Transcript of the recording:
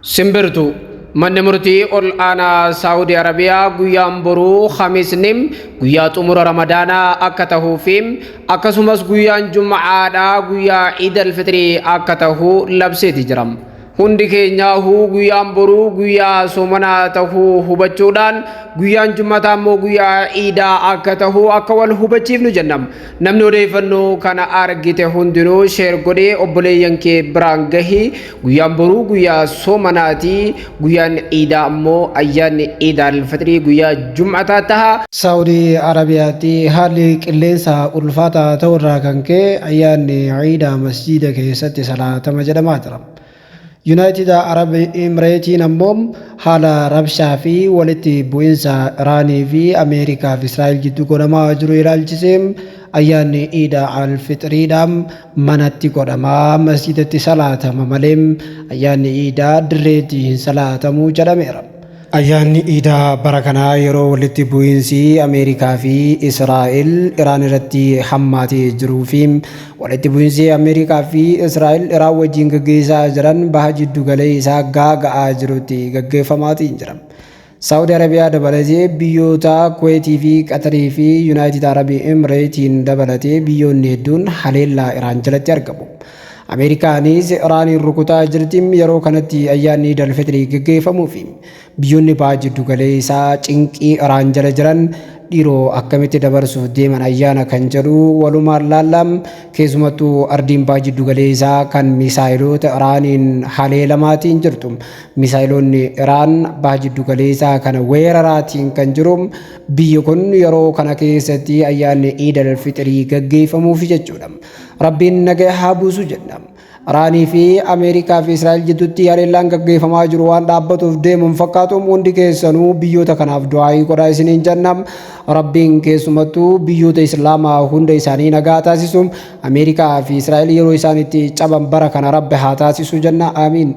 Simbirtuu, Manni murtii ol aanaa Saawudi Arabiyaa guyyaan boruu Khamiisni guyyaa xumura Ramadaanaa akka tahuu fi akkasumas guyyaan Jum'aadhaa guyyaa Iid Alfixrii akka tahu labseeti jira. Hundi keenyaahuu guyyaan boruu guyyaa soomanaa tahuu hubachuudhaan guyyaan Jum'ataa immoo guyyaa Iidaa akka tahu akka wal hubachiifnu jenna. Namni odeeffannoo kana argite hundinuu share godhee obboleeyyan kee biraan gahi. Guyyaan boruu guyyaa soomanaati. Guyyaan Iidaa ammoo ayyaanni Iid al-Fixrii guyyaa Jum'ataa taha. Saa'udii Arabiyaatti haalli qilleensaa ulfaataa ta'uu irraa kan ka'e ayyaanni Iidaa masjiida keessatti salaatama jedhamaa jira. Yuunaayitid Arab Imireetiin ammoo haala rabshaa fi walitti bu'insa Iraanii fi Ameerikaa fi Israa'el jidduu godhamaa jiru ilaalchisee ayyaanni Iida Alfixiriidha manatti godhamaa masjiidatti salaatama malee ayyaanni Iidaa dirreetti hin salaatamu jedhameera. Ayyaanni Iidaa bara kanaa yeroo walitti bu'iinsi Ameerikaa fi Israa'el Iraan irratti hammaatee jiruu fi walitti bu'iinsi Ameerikaa fi Israa'el Iraan wajjin gaggeessaa jiran baha jiddu galeessaa gaaga'aa jirutti gaggeeffamaatiin jira. Saawudi Arabiyaa dabalatee biyyoota Kuweetii fi Qatarii fi Yuunaayitid Arabii Imireetiin dabalatee biyyoonni hedduun haleellaa Iraan jalatti argamu. Ameerikaanis Iraaniin rukutaa jirti. Yeroo kanatti ayyaanni Iid al-Fixrii gaggeeffamuu fi biyyoonni baha jiddu galeessaa cinqii Iraan jala jiran dhiiroo akkamitti dabarsuuf deeman ayyaana kan jedhu walumaan laallam. Keessumattuu ardiin baha jiddu galeessaa kan misaayiloota Iraaniin haleelamaatiin jirtu. Misaayiloonni Iraan baha jiddu galeessaa kana weeraraatiin kan jiru biyyi kun yeroo kana keessatti ayyaanni Iid al-Fixrii gaggeeffamuuf jechuudha. Rabbiin nagaa haa buusu jenna. Iraanii fi Ameerikaa fi Israa'el jidduutti haleellaan gaggeeffamaa jiru waan dhaabbatuuf deemuun fakkaatu. Hundi keessanuu biyyoota kanaaf du'aayii godhaa isiniin jenna. Rabbiin keessumattuu biyyoota Islaamaa hunda isaanii nagaa taasisu. Ameerikaa fi Israa'el yeroo isaan itti caban bara kana Rabbi haa taasisu jenna. Amiin.